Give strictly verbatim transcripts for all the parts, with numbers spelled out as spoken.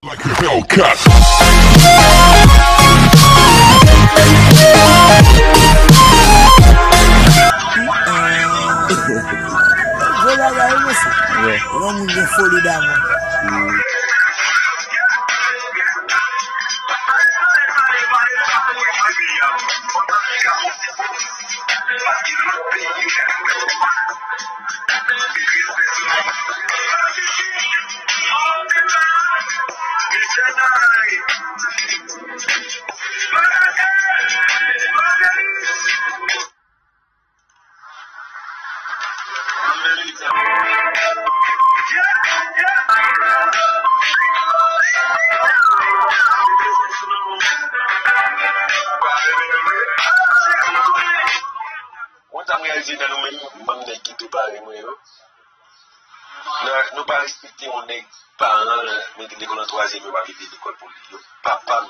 Like a Hellcat. Gwo bagay wi mesye. Yon moun gen foli damou. Mwen, sa m reyalize nan nou menm, bann nèg geto parèy mwen yo. Nan, nou pa respekte yon nèg paran l mete lekòl an twazyèm, yo pa mete lekòl pou li. Yo, papa m,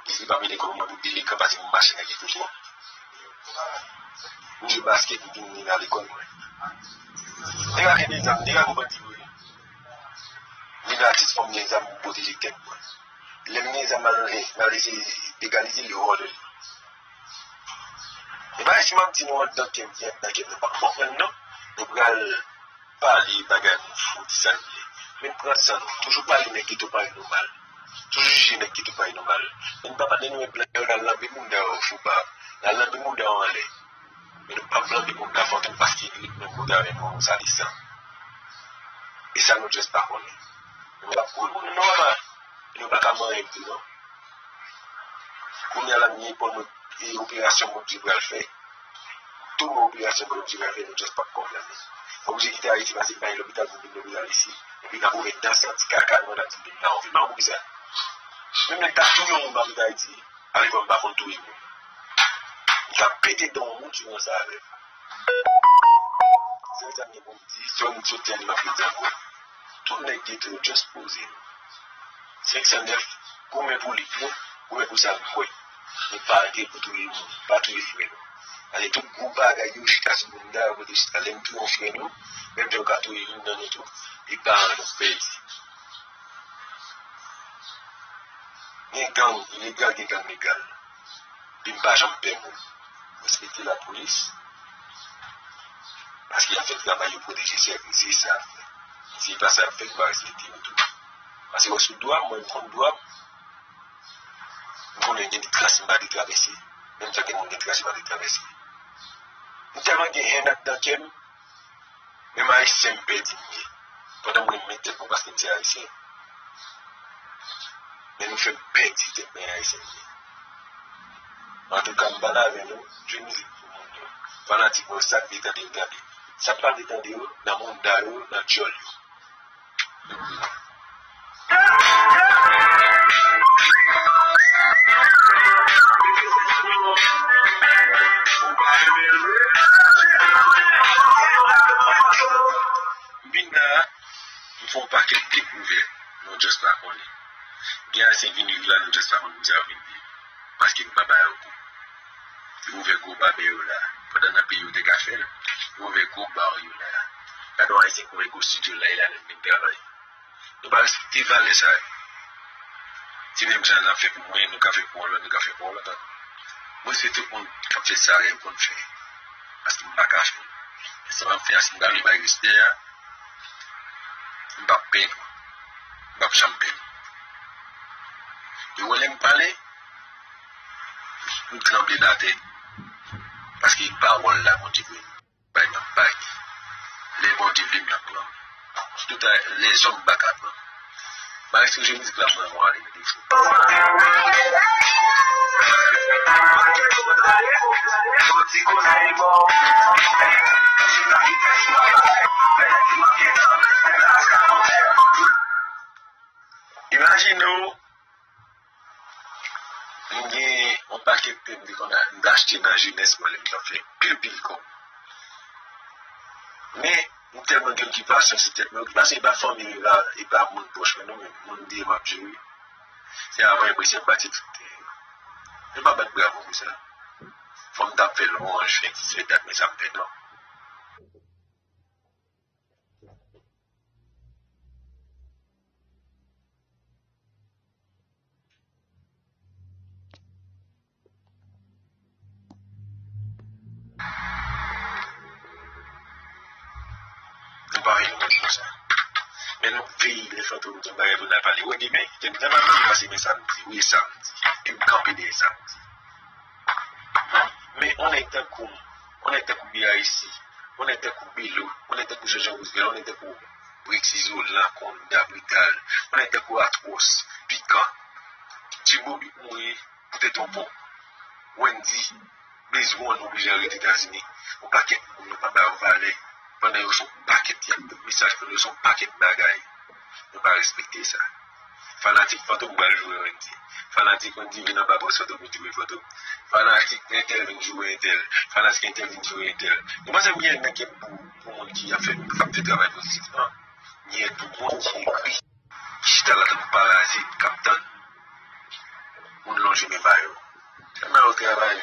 li pa mete lekòl pou mwen pou delekan pase m mache nan geto twòp. M jwe baskèt, m vin al lekòl mwen. Nèg la gen de zam, nèg la gon bandi vre. Li nan atis fò m gen zam pou pwoteje tèt mwen. Lè m gen zam, m al, m al eseye egalize le ròl. E pa si m ap di nou anndan kè m, ki anndan kè m, nou p ap konprann non. Nou pral pale bagay moun fou, di sa nou vle. Men pran san nou. Toujou pale nèg geto parèy nou mal. Toujou jije nèg geto parèy nou mal. Men nou pa pale nou wè blan yo, n al lanbe moun nan yo fouba. N al lanbe moun nan yo anlè. Men nou p ap lanbe moun nan fantom paske li ret menm kote avè nou, sa li san. E sa nou just pa konnen. Nou p ap konnen nou nòmal. E nou pa ka manyen tou non. Kounye a la, m gen pou nou e operasyon Bondye pral fè. Tou nou operasyon Bondye pral fè, nou just p ap konprann li. Oblije kite Ayiti pase bay lopital pou vin lopital isi. Epi n ap ouvè dan santi kaka nou, n ap di vin nan, vin nan, poukisa? Menm lè n ta touye yon moun pa vin Ayiti, alevwa m pa konn touye moun. M ta pete dan yon moun si w wè sa avè m. Se sa m gen pou m di, se yon moun sou tè m ap di ankò. Tout nèg geto yo just poze nou. Senk san nèf, goumen pou lit nou, goumen pou sa nou kwè. Nou pa gen pou touye moun, pa touye frè nou. Paske tout gwo bagay yo chita sou moun nan, yo pote chita. Lè nou touye yon frè nou, menm jan yo ka touye youn nan nou tou, e paran nou pèdi. Gen gang ilegal, gen gang legal. Epi m pa janm pè moun. Respekte lapolis. Paske y ap fè travay yo, pwoteje sèvis, se sa y ap fè. Si se pa sa y ap fè, yo pa respekte yo tou. Paske mwen sou dwa m, mwen m konn dwa m. M konnen gen de tras m pa te travèse. Menm jan gen moun gen tras yo pa te travèse. M tèlman gen hèn anndan kè m, menm Ayisyen m pè di m ye. Pandan m renmen tèt mwen paske m se Ayisyen. Men nou fè m pèdi tèt mwen, Ayisyen m ye. Antouka, m pale avè nou, jwe mizik pou moun yo. Fanatik mwen, sa k vle tande yo tande. Sa k pa vle tande yo, nan mounda yo, nan djòl yo. M vin la, m fè yon pakèt dekouvèt, nou just pa konnen. Gen Ayisyen k vin viv la, nou just pa konn poukisa yo vin viv. Paske m pa ba yo kou. Yo ouvè gwo babè yo la. Pandan nan peyi yo te ka fè l, yo ouvè gwo ba yo la. Gade yon Ayisyen k ouvè gwo estidyo la, e la menm vin travay. Nou pa respekte valè sa yo. Se menm jan n ap fè pou mwen, nou ka fè pou yon lòt, nou ka fè pou yon lòt ankò. Mwen swete tout moun k ap fè sa yo konn fè. Paske m pa ka fè l. Men sa m ap fè a, si m pa vle bay respè a, m p ap pè nou. M p ap janm pè nou. Yo wè lè m pale, m tranble atè. Paske pawòl la Bondye voye m. Bay m ap bay. Lè Bondye vle m nan plan. Tout a lèzòm pa ka plan. Maestro Jean Claude mwen mwen ale mete fou. Imajine w, m gen yon pakèt tè m te konn a- m te achte nan jenès mwen lè m t ap fè pil pil kòb. Men, m tèlman gen okipasyon sou tèt mwen. Okipasyon e pa fanmi m, e pa, e pa moun pwòch mwen non, men moun m te ye m ap jere. Se avan epresyon m pati tout tè yo. Yo pa bat bravo pou sa. Fò m t ap fè lwanj, fè ti sèt dat, men sa m fè non. Pa vin nou konsa. Men nou veye lè Fantom di yon bagay pou n al pale. Wè demen, demen pa vini pase men sa m di, wi sa m di. E m kanpe dèyè sa m di. Men yon nèg tankou m, yon nèg tankou B I C, yon nèg tankou Belo, yon nèg tankou Jean Jean Roosevelt, yon nèg tankou Brix Izolan, Konda, Brital, yon nèg tankou Atwòs, Pikan, Ti Bobit mouri poutèt yon pon. Wendy, Blaze One oblije al ret Etazini. Yon pakèt moun nou pa ba yo valè. Pandan yo se yon pakèt y ap met mesaj pou nou, yo se yon pakèt bagay. Nou pa respekte sa. Fanatik Fantom pral joure Wendy. Fanatik Wendy vin anba pòs Fantom vin joure Fantom. Fanatik entèl vin joure entèl. Fanatik entèl vin joure entèl. Nou panse M Y N nan gen pou, pou moun ki ap fè, k ap fè travay pozitivman. M Y N pou moun ki ekri. Ki chita la tankou parazit k ap tann moun lonje men ba yo. Sa nan yo travay.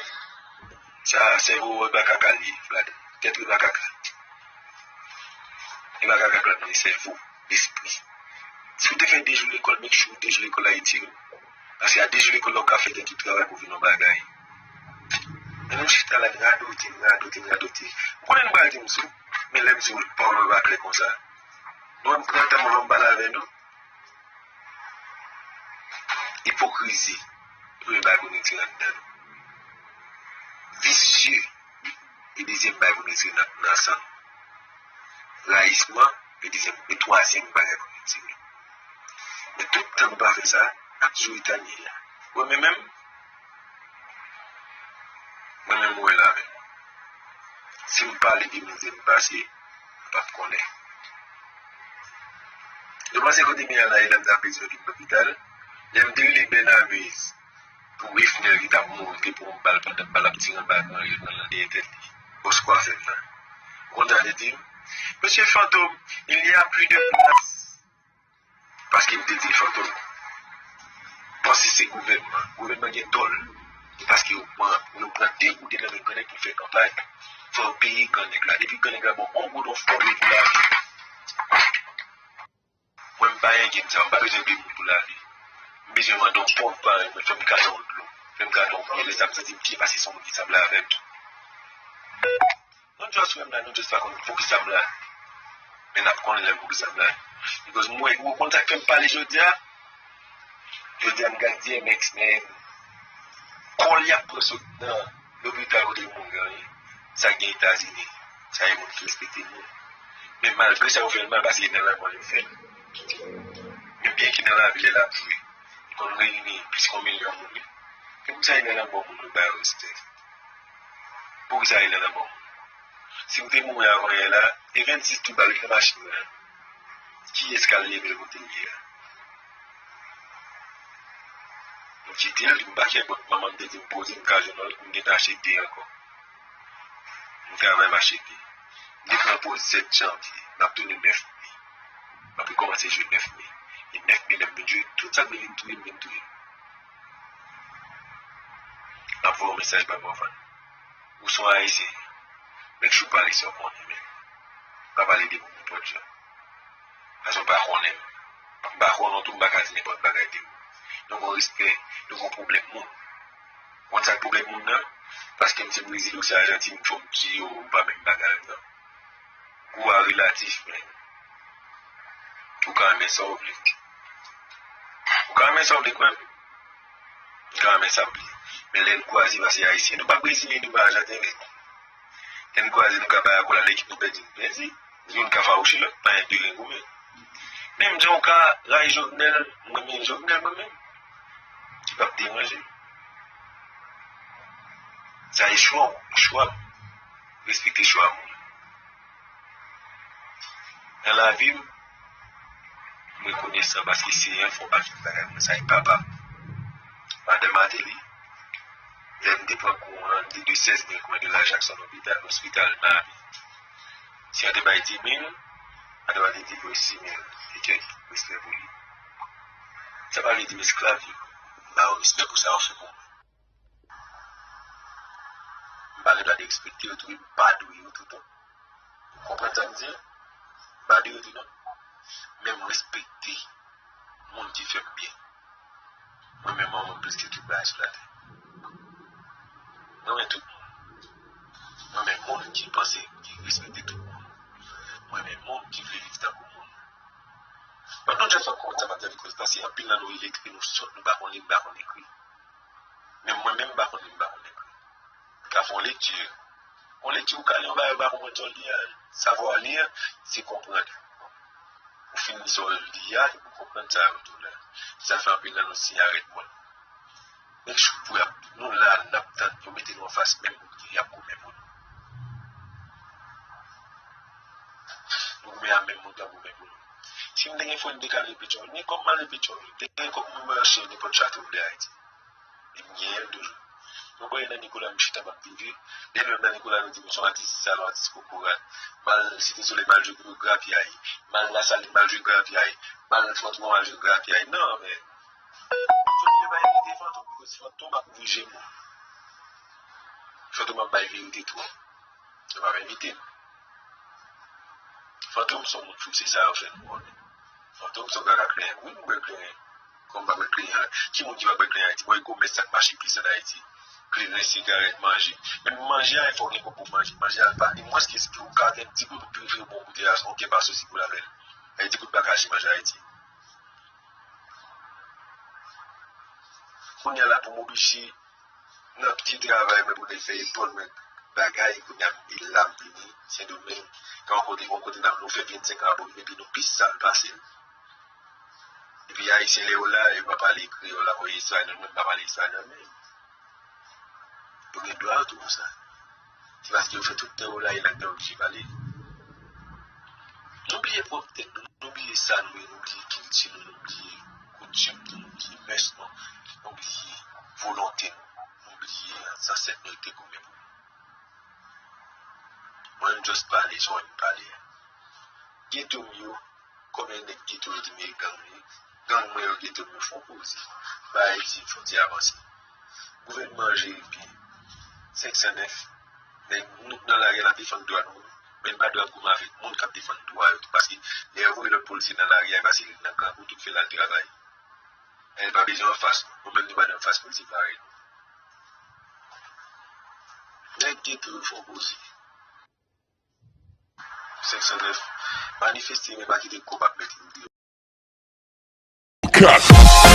Sa sèvo w e pa kaka li ye, Vlad. Tèt ou e pa kaka. E pa kaka Vlad, men sèvo, lespri. Si w te fè de jou lekòl, make sure de jou lekòl la itil ou. Paske a de jou lekòl la, w ka fè tèt ou travay pou vin yon bagay. Men nou chita la, n radote, n radote, n radote. M konnen nou pral di m sou, men lè m sou, pawòl mwen pa klè konsa. Nou wè m pran tan mwen, m pale avè nou. Ipokrizi, premye bagay pou n retire anndan nou. Visye, e dezyèm bagay pou n retire nan, nan san nou. Rayisman, e dezyèm, e twazyèm bagay pou n retire. Men tout tan nou pa fè sa, n ap toujou ret anndan la. Wè, men menm, mwen menm, mwen la menm. Si m pale de mizè m pase, m p ap konnen. Nou panse kote m ye a la, e la m ta bezwen vin lopital. Lè m te rele Bènaviz pou Wifnèl ki t ap mouri, te pran yon bal pandan bal ap tire anba gran yo nan dèyè tèt li. Bòs kwafè m nan. Ou konn sa l te di m? Mesye Fantom, il n'y a plus de place. Paske m te di l Fantom. Panse se gouvènman. Gouvènman gen tòl. Se paske yo pran, yo pran de goud nan men grannèg pou fè kanpay. Fò yo peye grannèg la. Depi grannèg la ba w yon goud, yon fòm pou lavi. Mwen, m pa enyen m sa, m pa bezwen de moun pou lavi. M bezwen mande yon pòv parèy mwen, fè m kado yon dlo, fè m kado yon pyè, lè sa m santi m byen pase se yon moun ki sanble avè m. Nou just wè m la, nou just pa konn poukisa m la. Men n ap konnen lè poukisa m la. Because m wè, ou konn sa k fè m pale jodi a? Jodi a m gad D M X, men kò l y ap pran sot nan lopital kote l mouri an, sa gen Etazini, sa gen moun ki respekte moun. Men malgre sa yo fè l mal, paske nan lanmò yo fè l. Men byen ki nan lavi l, l ap jwe. Li konn reyini plis ke yon milyon moun, wi. Se pou sa li nan lanmò moun, nou ba yo respè. Poukisa li nan lanmò moun? Si m te mouri avan yè la, e vennsis tou bal ki nan machin mwen an. Kiyès k al leve l kote l ye a? M kite l, m pa kenbe manman m te di m poze m ka jwenn yon lòt, m gentan achte de ankò. M travay, m achte de. M te pran poz sèt janvye, m ap tounen nèf me. M ap rekòmanse jwe nèf me. E nèf me, lè m vin jwe, tout sa k vle vin touye m, vin touye m. M ap voye yon mesaj bay Morvan. Ou se yon Ayisyen. Make sure w pale sa w konnen, men. Pa pale de moun nenpòt jan. Paske w pa konnen m. M pa konnen w tou, m pa ka di nenpòt bagay de ou. Nou gon respè, nou gon pwoblèm moun. Ou konn sa k pwoblèm moun nan? Paske m se Brezil, ou se Ajantin, fò m di yo, ou pa menm bagay, non. Gou a relatif, men. Ou ka renmen sa w vle. Ou ka renmen sa w vle, kwè m. Ou ka renmen sa w vle. Men lè n kwaze, paske Ayisyen, nou pa Brezilyen, nou pa Ajanten, men lè n kwaze, nou ka bay akòl a lekip, nou pèdi, nou pèdi. Youn ka fawouche lòt, pa enterè goumen. Menm jan w ka rayi Jovenel, mwen renmen Jovenel mwen menm. Li p ap deranje m. Sa e chwa w, chwa m. Respekte chwa moun. Nan lavi m, m rekonesan paske Senyè fè yon pakèt bagay pou mwen. Sa e papa m. Madan Martelly, lè m te pran kou an, m te de sèz mil kòman de la Jackson lopital, ospital Mavi. Si an te bay di mil, an te bay di voye sis mil e kèk, respè pou li. Sa pa vle di m esklav yo. M ba yo respè pou sa yo fè pou mwen. M pa gen dwa derespekte yo tou, m pa dwe yo tou non. Ou konprann sa m di a? M pa dwe yo tou non. Men m respekte moun ki fè m byen. Mwen menm, mwen plis ke tout bagay sou latè. Mwen renmen tout moun. Mwen renmen moun ki panse, ki respekte tout moun. Mwen menm, moun ki vle viv tankou moun. Mwen, nou jèn fòk konprann sa, m ap tande koze, paske anpil nan nou rive ekri, nou sòt, nou pa konn li, nou pa konn ekri. Menm mwen menm, m pa konn li, m pa konn ekri. Ka fè yon lekti. Yon lekti ou ka li, yon bagay ou pa konprann sa w li a. Savoir lire, c'est comprendre. Ou fin li sa w li a, epi ou konprann sa yo tou la. Sa fè anpil nan nou siy arèt mòn. Make sure pou y ap, nou la, n ap tann yo mete nou anfas menm moun ki ap goumen pou nou. Nou goumen a menm moun k ap goumen pou nou. Si m te gen fò, m te ka al Petyonvil. Men kòm m al Petyonvil, m te gen kòb mwen mache nenpòt chate w vle Ayiti. E m genyen l toujou. Mwen kwè nan Nikola m chita m ap viv. Lè nou menm nan Nikola nou di m se yon atis salon, atis kokorat. M al Site Solèy m al jwe grapyay. M al Lasalin m al jwe grapyay. M al Fòtoman m al jwe grapyay. Non, men. Fòtoman pa envite Fantom, bikòz Fantom ap ouvri je m. Fantom ap bay verite twòp. Yo pa envite m. Fantom se yon moun fou, se sa yo fè nou konnen. Fantom se yon kaka kleren. Wi, nou bwè kleren. Kòm pa bwè kleren. Ki moun ki pa bwè kleren Ayiti? Bon, e komès sa k mache plis ann Ayiti. Kleren, sigarèt, manje. Menm manje a, fò w gen kòb pou manje. Manje a pa, e mwens ke si ou ka gen di goud, ou prefere bon goute a, yon kèb asosi pou l avè l. E di goud pa ka achte manje Ayiti. Kounye a la pou m oblije nan pye travay mwen pou nèg fè epòl mwen bagay, kounye a m la m vini Sendomeng, ka yon kote, yon kote n ap nou fè vennsenk an ap rive epi nou pi sal pase l. Epi Ayisyen lè yo la, yo pa pale kreyòl la, voye espanyòl, mwen m pa pale espanyòl menm. Yo gen dwa yo tou konsa. Se paske yo fè tout tan yo la, e la k nan oblije pale. Nou bliye pwòp tèt nou, nou bliye sa nou ye, nou bliye kilti nou, nou bliye koutim nou, nou bliye mès nou, nou bliye volonte nou, nou bliye zansèt nou yo te goumen pou nou. Mwen, m just pale, sa w wè m pale a. Geto m yo, konbyen nèg geto yo di m e gang yo ye? Gang mwen yo, geto m yo, fè yon poze. Ba Ayiti fwontyè avanse. Gouvènman an jere byen. Senk san nèf, nèg nou k nan lari a n ap defann dwa nou, men n pa dwe ap goumen avèk moun k ap defann dwa yo tou, paske lè yo voye lòt polisye nan lari a, e paske li nan grangou, tout fè l al travay. Men li pa bezwen anfas nou, nou menm nou pa dwe anfas polisye parèy nou. Nèg geto yo fè yon poze. Senk san nèf, manifeste, men pa kite kòb ap mete nou deyò. Cut.